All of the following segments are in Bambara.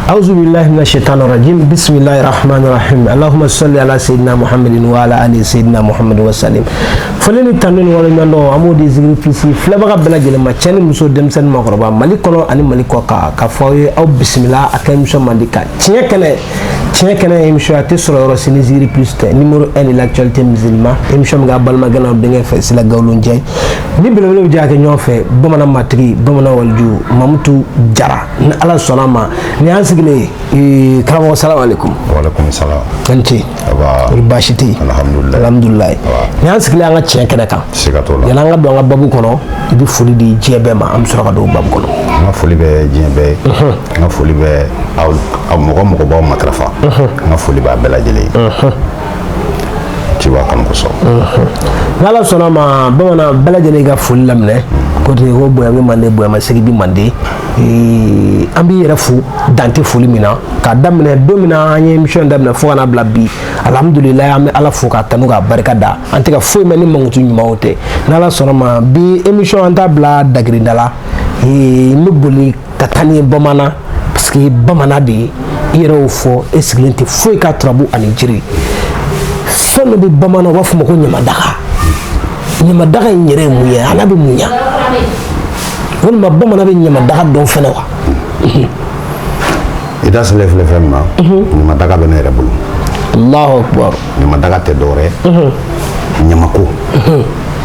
أعوذ بالله من الشيطان الرجيم بسم الله الرحمن الرحيم اللهم صل على سيدنا محمد وعلى آل سيدنا محمد وسلم. Foli ni tanu ni waleɲuman dɔn, an b'o di Zikiri Plus filɛbaga bɛɛ lajɛlen ma, cɛ ni muso, denmisɛnnin, maakɔrɔba, Mali kɔnɔ ani Mali kɔ kan, ka fɔ aw ye aw bisimila a ka émission mandi kan, Tiɲɛ Kɛnɛ. Tiɲɛ Kɛnɛ émission, a tɛ sɔrɔ yɔrɔ si ni Zikiri Plus tɛ, numéro 1 de l'actualité musulman. Émission min k'a balimakɛ n'aw denkɛ fɛ, Sila Gawulonjɛ ni belebele bɛ jɛ a kɛ ɲɔgɔn fɛ, bamanan matigi, bamanan waliju, Mamutu Jara. Ni Ala sɔnna a ma, nin y'an sigilen ye. Karamɔgɔ, salamu aleykum. Waaleykum salam. An ce. Aba. O baasi tɛ yen? Alhamdulilayi. Alhamdulilayi. Nin y'an sigilen an ka tiɲɛ kɛnɛ kan. Siga t'o la. Yanni an ka don an ka babu kɔnɔ, i bɛ foli di diɲɛ bɛɛ ma, an bɛ sɔrɔ ka don babu kɔnɔ. N ka foli bɛ diɲɛ bɛɛ ye. N ka foli bɛ aw, aw mɔgɔ mɔgɔ b'aw matarafa. N ka foli b'a bɛɛ lajɛlen ye. Ciba kanu kosɔn. N'Ala sɔnna ma, bamanan bɛɛ lajɛlen ka foli laminɛ ko ten ko bonya bɛ mande, bonya ma segi bi mande. An b'i yɛrɛ fo dan tɛ foli min na, k'a daminɛ don min na an ye émission daminɛ fo ka n'a bila bi. Alhamdulilayi, an bɛ Ala fo k'a tanu k'a barika da. An tɛ ka foyi mɛn ni mankutu ɲumanw tɛ. N'Ala sɔnna ma, bi émission, an t'a bila dagirinda la. N bɛ boli ka taa ni ye bamanan, parce que bamanan de ye i yɛrɛ y'o fɔ, e sigilen tɛ foyi ka turabu ani jiri. Fɛn dɔ bɛ bamanan, u b'a fɔ o ma ko ɲamadaga. Ɲamadaga in yɛrɛ ye mun ye? A n'a bɛ mun ɲa? Walima bamanan bɛ ɲamadaga dɔn fɛnɛ wa? I da selen filɛ fɛn min ma, ɲamadaga bɛ ne yɛrɛ bolo. Allahu akbar. Ɲamadaga tɛ dɔwɛrɛ ye, ɲamako.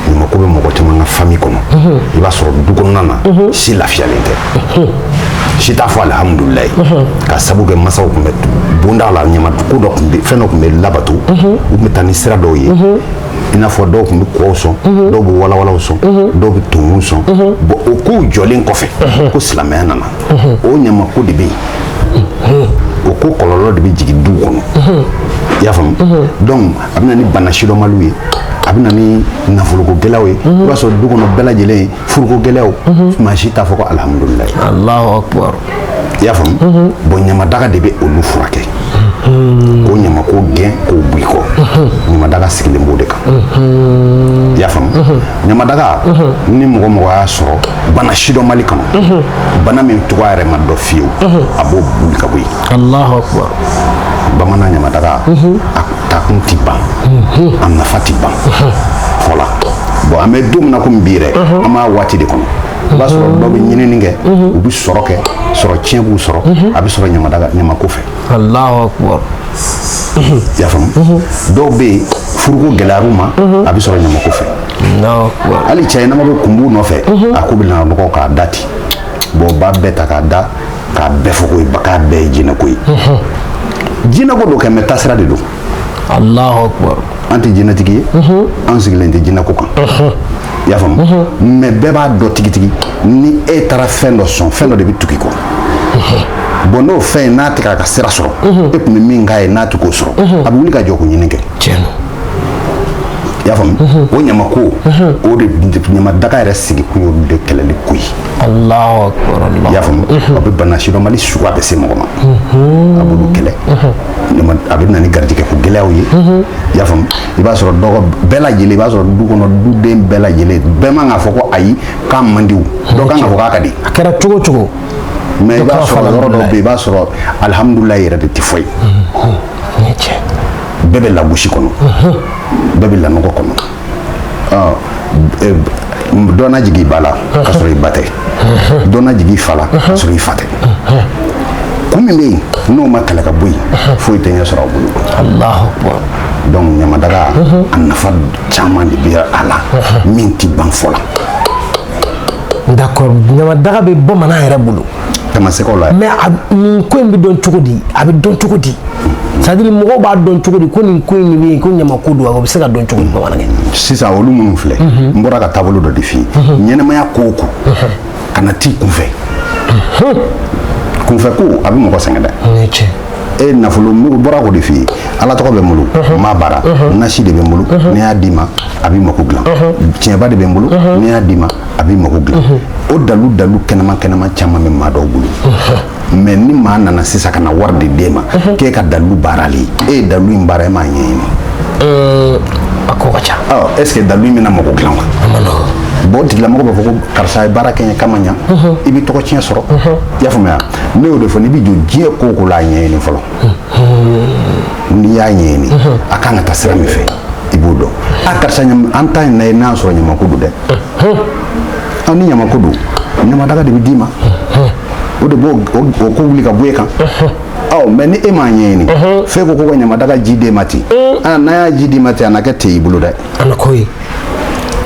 Ɲamako bɛ mɔgɔ caman ka famille kɔnɔ. I b'a sɔrɔ du kɔnɔna na, si lafiyalen tɛ, si t'a fɔ alihamudulilayi, ka sabu kɛ masaw tun bɛ bonda la, ɲamako dɔ tun bɛ, fɛn dɔ tun bɛ labato, u tun bɛ taa ni sira dɔw ye, i n'a fɔ dɔw tun bɛ kɔw sɔn, dɔw bɛ walawalaw sɔn, dɔw bɛ tonkunw sɔn. Bon, o kow jɔlen kɔfɛ ko silamɛya nana, o ɲamako de bɛ yen, o ko kɔlɔlɔ de bɛ jigin du kɔnɔ, i y'a faamu? Donc a bɛ na ni bana sidɔnbaliw ye, a bɛ na ni nafoloko gɛlɛyaw ye. I b'a sɔrɔ du kɔnɔ bɛɛ lajɛlen furuko gɛlɛyaw, maa si t'a fɔ ko alihamudulilayi. Allahu akbar. I y'a faamu? Bon, ɲamadaga de bɛ olu furakɛ, k'o ɲamako gɛn k'o bɔ i kɔ. Ɲamadaga sigilen b'o de kan, i y'a faamu? Ɲamadaga ni mɔgɔ mɔgɔ y'a sɔrɔ bana sidɔnbali kɔnɔ, bana min tɔgɔ yɛrɛ ma dɔn fiyewu, a b'o wuli ka bɔ yen. Allahu akbar. Bamanan ɲamadaga, a takun ti ban, a nafa ti ban fɔla. Bon, an bɛ don min na komi bi yɛrɛ, an b'a waati de kɔnɔ. I b'a sɔrɔ dɔw bɛ ɲinini kɛ, u bɛ sɔrɔ kɛ, sɔrɔ tiɲɛ b'u sɔrɔ, a bɛ sɔrɔ ɲamadaga ɲamako fɛ. Allahu akbar. I y'a faamu? Dɔw bɛ yen, furuko gɛlɛyar'u ma, a bɛ sɔrɔ ɲamako fɛ. Allahu akbar. Hali cɛ ɲɛnama bɛ kun b'u nɔfɛ, a ko bɛ na nɔgɔ k'a da ten. Bon, u b'a bɛɛ ta k'a da, k'a bɛɛ fɔ ko k'a bɛɛ ye jinɛko ye. Jinɛko don kɛ, mɛ taasira de don. Allahu akbar. An tɛ jinɛtigi ye, an sigilen tɛ jinɛko kan, i y'a faamu? Mɛ bɛɛ b'a dɔn tigitigi, ni e taara fɛn dɔ sɔn, fɛn dɔ de bɛ tugu i kɔ. Bon, n'o fɛn in n'a tɛ k'a ka sira sɔrɔ, e tun bɛ min k'a ye, n'a tɛ k'o sɔrɔ, a bɛ wuli ka jɔ k'o ɲini kɛ. Tiɲɛ don. I y'a faamu? O ɲamako, o de ɲamadaga yɛrɛ sigi kun y'olu de kɛlɛli ko ye. Allahu akbar. I y'a Allah. faamu? A bɛ bana sidɔnbali suguya bɛɛ se mɔgɔ ma, a b'olu kɛlɛ. A bɛ na ni garijɛgɛ ko gɛlɛyaw ye, i y'a faamu? I b'a sɔrɔ dɔgɔ bɛɛ lajɛlen, i b'a sɔrɔ du kɔnɔ, duden bɛɛ lajɛlen, bɛɛ man k'a fɔ ko ayi, k'a man di o, dɔ kan k'a fɔ k'a ka di. A kɛra cogo cogo. Mais i b'a Dɔ sɔrɔ kɛra. yɔrɔ dɔw bɛ yen, i b'a sɔrɔ alihamudulilayi yɛrɛ de tɛ fɔ yen. Nin ye tiɲɛ. Bɛɛ bɛ lagosi kɔnɔ, bɛɛ bɛ lanɔgɔ kɔnɔ. Ɔ, dɔ na jigin i ba la ka sɔrɔ i ba tɛ, dɔ na jigin i fa la ka sɔrɔ i fa tɛ. Kun min bɛ yen, n'o ma kɛlɛ ka bɔ yen, foyi tɛ ɲɛ sɔrɔ aw bolo. Allahu akbar. Donc ɲamadaga, a nafa caman de bɛ a la min ti ban fɔ la. D'accord, ɲamadaga bɛ bamanan yɛrɛ bolo. Tamasɛgɛw la. Mais nin ko in bɛ dɔn cogo di? A bɛ dɔn cogo di? C'est à dire, mɔgɔw b'a dɔn cogo di ko nin ko in bɛ yen, ko ɲamako don? A bɛ se ka dɔn cogo di, bamanankɛ? Sisan, olu minnu filɛ, n bɔra ka taabolo dɔ de f'i ye. Ɲɛnɛmaya ko o ko, kana t'i kunfɛ. Kunfɛ ko, a bɛ mɔgɔ sɛgɛn dɛ. Nin ye tiɲɛ. E nafolo n bɔra k'o de f'i ye. Ala tɔgɔ bɛ n bolo, n b'a baara, nasi de bɛ n bolo, n'i y'a d'i ma, a b'i mako dilan. Tiɲɛba de bɛ n bolo, n'i y'a d'i ma, a b'i mako dilan. O dalu dalu kɛnɛma kɛnɛma caman bɛ maa dɔw bolo. Mais ni maa nana sisan ka na wari de d'e ma k'e ka dalu baarali, e ye dalu in baara, e m'a ɲɛɲini. A ko ka ca. Ɔ, est ce que dalu in bɛna mako dilan wa? A ma nɔgɔn. Bon, o tigilamɔgɔ b'a fɔ ko karisa ye baara kɛ n ye k'a ma ɲa, i bɛ tɔgɔ tiɲɛ sɔrɔ. I y'a faamuya? Ne y'o de fɔ, n'i bɛ jɔ diɲɛ ko o ko la, a ɲɛɲini fɔlɔ. N'i y'a ɲɛɲini, a kan ka taa sira min fɛ, i b'o dɔn. A karisa, an ta in na ye, n'a y'a sɔrɔ ɲamako don dɛ. An ni ɲamako don, ɲamadaga de bɛ d'i ma, o de b'o o ko wuli ka bɔ e kan. Ɔ mɛ ni e m'a ɲɛɲini, f'e ko ka ɲamadaga ji d'e ma ten, aa, n'a y'a ji d'i ma ten, a na kɛ ten i bolo dɛ. A na ko ye,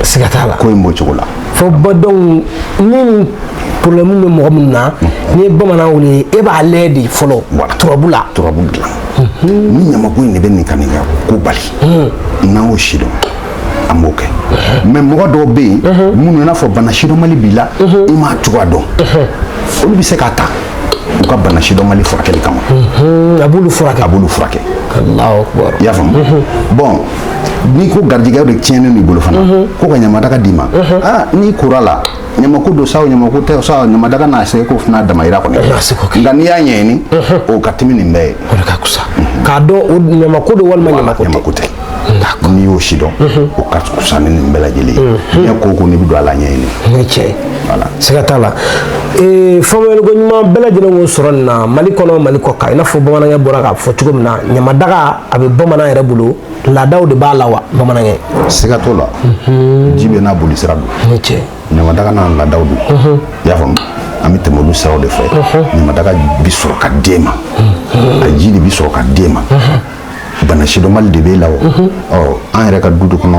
siga t'a la. Ko in b'o cogo la. Fo ba, donc ni nin problème bɛ mɔgɔ min na, n'i ye bamanan wele, e b'a lajɛ de fɔlɔ. Voilà. Turabu la. Turabu dilan ni ɲamako in de bɛ nin ka nin ka ko bali, n'an y'o sidɔn, an b'o kɛ. Mɛ mɔgɔ dɔw bɛ yen minnu, i n'a fɔ bana sidɔnmali b'i la, i m'a cogoya dɔn, olu bɛ se k'a ta u ka bana sidɔnmali furakɛli kama. A b'olu furakɛ. A b'olu furakɛ. Allahu akbar. I y'a faamu? Bon, n'i ko garijɛgɛ de tiɲɛnen don i bolo fana, ko ka ɲamadaga d'i ma, aa, n'i kora la, ɲamako don sa o, ɲamako tɛ sa o, ɲamadaga n'a se ko fana damayira kɔni. N'a se k'o kɛ. Nka n'i y'a ɲɛɲini, o ka timi nin bɛɛ ye. O de ka kusa k'a dɔn o ɲamako don walima ɲamako tɛ. Ɲamako tɛ. D'accord. N'i y'o sidɔn, o ka kusa ni nin bɛɛ lajɛlen ye. Diɲɛ ko o ko, n'i bɛ don a la, ɲɛɲini. Ni cɛ ye. Voilà. Siga t'a la. Faamuyaliko ɲuman bɛɛ lajɛlen k'o sɔrɔ nin na, Mali kɔnɔ, Mali kɔ kan. I n'a fɔ bamanankɛ bɔra k'a fɔ cogo min na, ɲamadaga a bɛ bamanan yɛrɛ bolo, laadaw de b'a la wa, bamanankɛ? Siga t'o la, ji bɛ n'a boli sira don. Ni cɛ. Ɲamadaga n'a laadaw don, i y'a faamu? An bɛ tɛmɛ olu siraw de fɛ. Ɲamadaga bi sɔrɔ ka d'e ma, a ji de bi sɔrɔ ka d'e ma. Bana sidɔnbali de b'e la o, ɔ, an yɛrɛ ka du de kɔnɔ,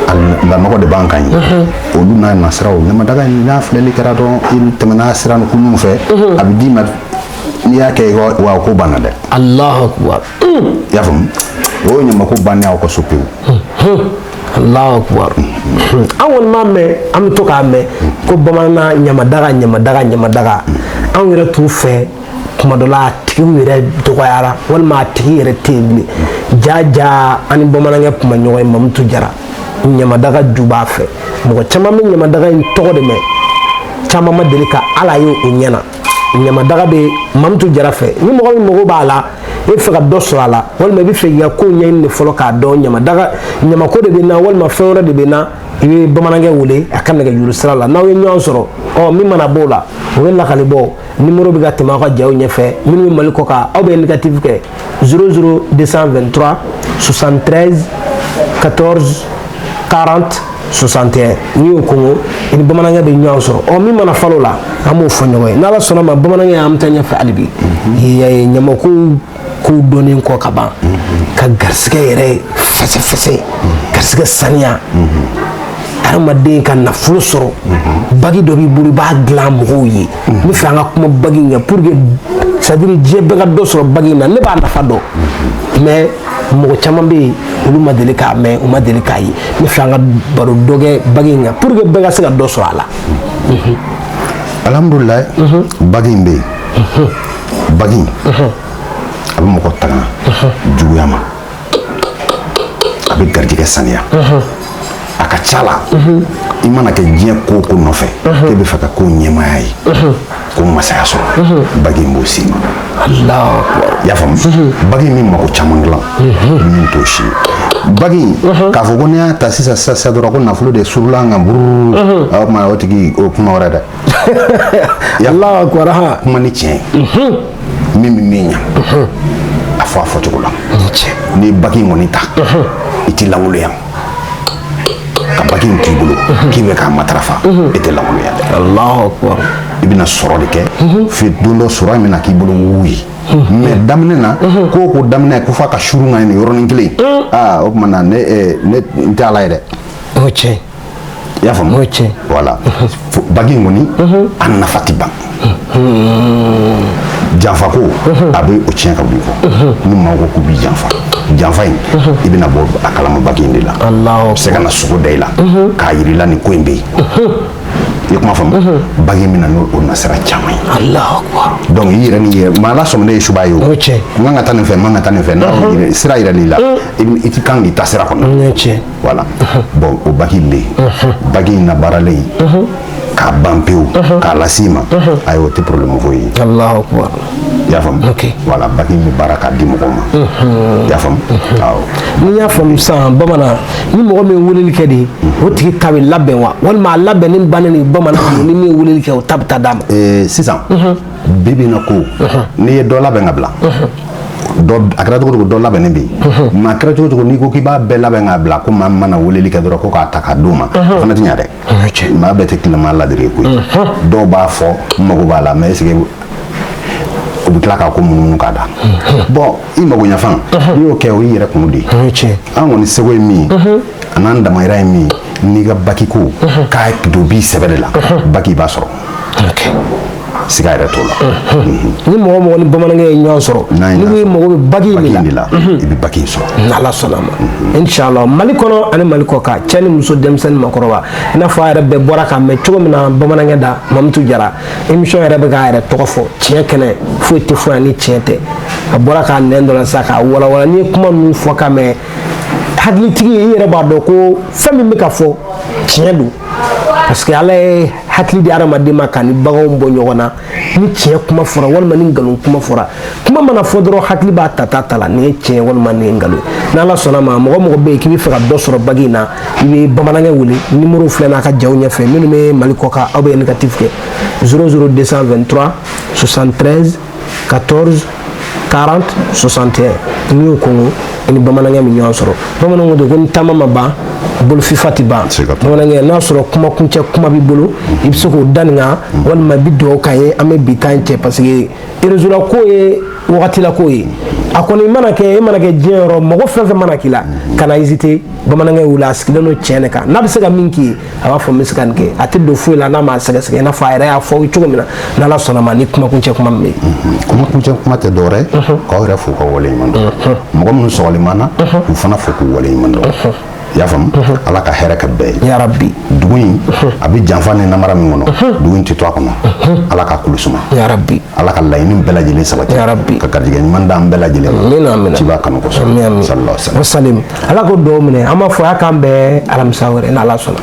a lanɔgɔ de b'an kan yen, olu n'a nasiraw. Ɲamadaga in, n'a filɛli kɛra dɔrɔn, i tɛmɛ n'a sira kunun fɛ, a bɛ d'i ma. N'i y'a kɛ i ka wa, ko banna dɛ. Allahu akbar. I y'a faamu? O ye ɲamako bannen aw ka so pewu. Allahu akbar. An kɔni m'a mɛn, an bɛ to k'a mɛn ko bamanan ɲamadaga, ɲamadaga, ɲamadaga. Anw yɛrɛ t'u fɛ kuma dɔ la, a tigiw yɛrɛ dɔgɔyara walima a tigi yɛrɛ tɛ yen bilen. Ja ja, an ni bamanankɛ kuma ɲɔgɔn ye, Mamutu Jara, ɲamadaga ju b'a fɛ. Mɔgɔ caman bɛ ɲamadaga in tɔgɔ de mɛn, caman ma deli ka ala ye o ɲɛna. Ɲamadaga bɛ Mamutu Jara fɛ. Ni mɔgɔ min mago b'a la, e bɛ fɛ ka dɔ sɔrɔ a la, walima i bɛ fɛ k'i ka ko ɲɛɲini de fɔlɔ k'a dɔn, ɲamadaga ɲamako de bɛ na walima fɛn wɛrɛ de bɛ na, i bɛ bamanankɛ wele a ka nɛgɛjuru sira la. N'aw ye ɲɔgɔn sɔrɔ, ɔ, min mana b'o la, o bɛ lakali bɔ. Nimoro bɛ ka tɛmɛ aw ka jaw ɲɛfɛ. Minnu bɛ Mali kɔ kan, aw bɛ indicatif kɛ 00 223 73 14 40 61. N'i y'o kɔngɔ, i ni bamanankɛ bɛ ɲɔgɔn sɔrɔ. Ɔ, min mana falo la, an b'o fɔ ɲɔgɔn ye. N'Ala sɔnna ma, bamanankɛ, an bɛ taa ɲɛfɛ hali bi. Ɲamako kow dɔnnen kɔ ka ban, ka garisigɛ yɛrɛ fɛsɛfɛsɛ, garisigɛ saniya, hadamaden ka nafolo sɔrɔ, bagi dɔ b'i bolo, i b'a dilan mɔgɔw ye. N bɛ fɛ an ka kuma bagi in kan pour que, c'est à dire, diɲɛ bɛɛ ka dɔ sɔrɔ bagi in na. Ne b'a nafa dɔn, mais mɔgɔ caman bɛ yen, olu ma deli k'a mɛn, u ma deli k'a ye. N bɛ fɛ an ka baro dɔ kɛ bagi in kan pour que bɛɛ ka se ka dɔ sɔrɔ a la. Alhamdulilayi, bagi in bɛ yen. Bagi in, a bɛ mɔgɔ tanga juguya ma, a bɛ garijɛgɛ saniya. A ka ca la, i mana kɛ diɲɛ ko o ko nɔfɛ, k'e bɛ fɛ ka ko ɲɛmaaya ye, ko masaya sɔrɔ, bagi in b'o s'i ma. Allahu akbar. I y'a faamu? Bagi in bɛ mako caman dilan min t'o si ye. Bagi in, k'a fɔ ko n'i y'a ta sisan sisan sisan dɔrɔn ko nafolo de surula an kan bururu, o tuma o tigi, o kuma wɛrɛ dɛ. Allahu akbar, ha. Kuma ni tiɲɛ ye, min bɛ min ɲa, a fɔ a fɔcogo la. Ni cɛ. N'i ye bagi in kɔni ta, i t'i lankolon. Ka bagi in t'i bolo k'i bɛ k'a matarafa, e tɛ lankolonya dɛ. Allahu akbar. I bɛna sɔrɔ de kɛ fi don dɔ, sɔrɔ in bɛna k'i bolo wu ye. Mais daminɛ na, ko o ko daminɛ ko f'a ka surun ka nin yɔrɔnin kelen, aa, o tuma na ne ne n tɛ Ala ye dɛ. O tiɲɛ. I y'a faamu? O tiɲɛ. Voilà, bagi in kɔni, a nafa ti ban. Janfa ko, a bɛ o tiɲɛ ka bɔ i kɔ. Ni maaw ko k'u b'i janfa, janfa in, i bɛna bɔ a kalama bagi in de la. Allahu A bɛ se ka na sogo da i la k'a yir'i la nin ko in bɛ yen. I ye kuma faamu? Bagi in bɛ na n'o o nasira caman ye. Allahu akbar. Donc i yɛrɛ ni yɛrɛ maa la sɔmi, ne ye suba ye o. O tiɲɛ. N kan ka taa nin fɛ, n man ka taa nin fɛ, n'a sira yiral'i la, i ti kan k'i ta sira kɔnɔ. Ni tiɲɛ. Voilà. Bon, o bagi in bɛ yen. Bagi in labaaralen, K'a ban pewu k'a las'i ma, ayi, o tɛ problème foyi ye. Allahu akbar. I y'a faamu? Ok. Voilà, baki bɛ baara k'a di mɔgɔw ma, i y'a faamu? Awɔ. Ni n y'a faamu sisan, bamanan, ni mɔgɔ min ye weleli kɛ de, o tigi ta bɛ labɛn wa, walima a labɛnnen bannen de bamanan bolo, ni min ye weleli kɛ, o ta bɛ taa d'a ma? Sisan bi bi in na, ko n'i ye dɔ labɛn ka bila, dɔ a kɛra cogo cogo, dɔ labɛnnen bɛ yen. Maa kɛra cogo cogo, n'i ko k'i b'a bɛɛ labɛn k'a bila, ko maa min mana weleli kɛ dɔrɔn ko k'a ta k'a d'o ma, o fana tɛ ɲa dɛ. Maa bɛɛ tɛ tilema ladiri ye koyi. Dɔw b'a fɔ n mago b'a la, mais est ce que u bɛ tila k'a ko munumunu k'a da? Bon, i mago ɲɛfan, n'i y'o kɛ, o y'i yɛrɛ kungo de ye. O ye tiɲɛ. An kɔni seko ye min ye, a n'an damayira ye min ye, n'i ka baki ko k'a don b'i sɛbɛ de la, baki i b'a sɔrɔ. Siga yɛrɛ t'o la. Ni mɔgɔ mɔgɔ ni bamanankɛ ye ɲɔgɔn sɔrɔ, N'an ye ni ko i ɲɔgɔn mago bɛ baki baki min in de la, la, i bɛ baki in sɔrɔ. N'Ala sɔnna ma, inshallah. Mali kɔnɔ ani Mali kɔ kan, cɛ ni muso, denmisɛnnin, makɔrɔba, i n'a fɔ a yɛrɛ bɛɛ bɔra k'a mɛn cogo min na, bamanankɛ da Mamutu Jara, émission yɛrɛ bɛ k'a yɛrɛ tɔgɔ fɔ. Tiɲɛ kɛnɛ, foyi tɛ fɔ yan ni tiɲɛ tɛ. A bɔra k'a nɛn dɔ la sisan k'a walawala. N'i ye kuma ninnu fɔ ka mɛn, hakilitigi, i yɛrɛ b'a dɔn ko fɛn min bɛ ka fɔ, tiɲɛ don, parce que Ala ye hakili di hadamaden ma ka ni baganw bɔ ɲɔgɔn na. Ni tiɲɛ kuma fɔra walima ni nkalon kuma fɔra, kuma mana fɔ dɔrɔn, hakili b'a ta ta la, nin ye tiɲɛ walima nin ye nkalon ye. N'Ala sɔnna ma, mɔgɔ mɔgɔ bɛ yen k'i bɛ fɛ ka dɔ sɔrɔ bagi in na, i bɛ bamanankɛ wele. Numéro filɛ n'a ka jaw ɲɛfɛ. Minnu bɛ Mali kɔ kan, aw bɛ indicatif kɛ 00223 73 14 40 61. N'i y'o kɔngɔ, i ni bamanankɛ bɛ ɲɔgɔn sɔrɔ. Bamananw ko ten ko ni taama ma ban, bolofifa tɛ ban. Siga t'o la. Bamanankɛ, n'a sɔrɔ kuma kuncɛ kuma b'i bolo, i bɛ se k'o da nin kan, walima i bɛ dugawu k'an ye, an bɛ bi ta in cɛ, parce que réseau la ko ye wagati la ko ye. A kɔni mana kɛ, e mana kɛ diɲɛ yɔrɔ, mɔgɔ fɛn fɛn mana k'i la, kana hésiter. Bamanankɛ wuli, a sigilen don tiɲɛ de kan. N'a bɛ se ka min k'i ye, a b'a fɔ n bɛ se ka nin kɛ. A tɛ don foyi la n'a m'a sɛgɛsɛgɛ, i n'a fɔ a yɛrɛ y'a fɔ aw ye cogo min na. N'Ala sɔnna ma, ni kuma kuncɛ kuma min bɛ yen. Kuma kuncɛ kuma tɛ dɔwɛrɛ ye, k'aw yɛrɛ fo k'aw waleɲuman dɔn. Mɔgɔ minnu sɔgɔlen b'an na, k'u fana fo k'u waleɲuman dɔn. I y'a faamu? Ala ka hɛrɛ kɛ bɛɛ ye. Ya rabbi. Dugu in a bɛ janfa ni namara min kɔnɔ, dugu in tɛ to a kɔnɔ. Ala ka kulu suma. Ya rabbi. Ala ka laɲini bɛɛ lajɛlen sabati. Ya rabbi. Ka garijɛgɛ ɲuman d'an bɛɛ lajɛlen ma. Amina, amina. Ciba kanu kosɔn. Amin, amin. Sallallahu alaihi wasallam. Wasalim. Ala ko dugawu minɛ. An b'a fɔ a k'an bɛn alamisa wɛrɛ, n'Ala sɔnna.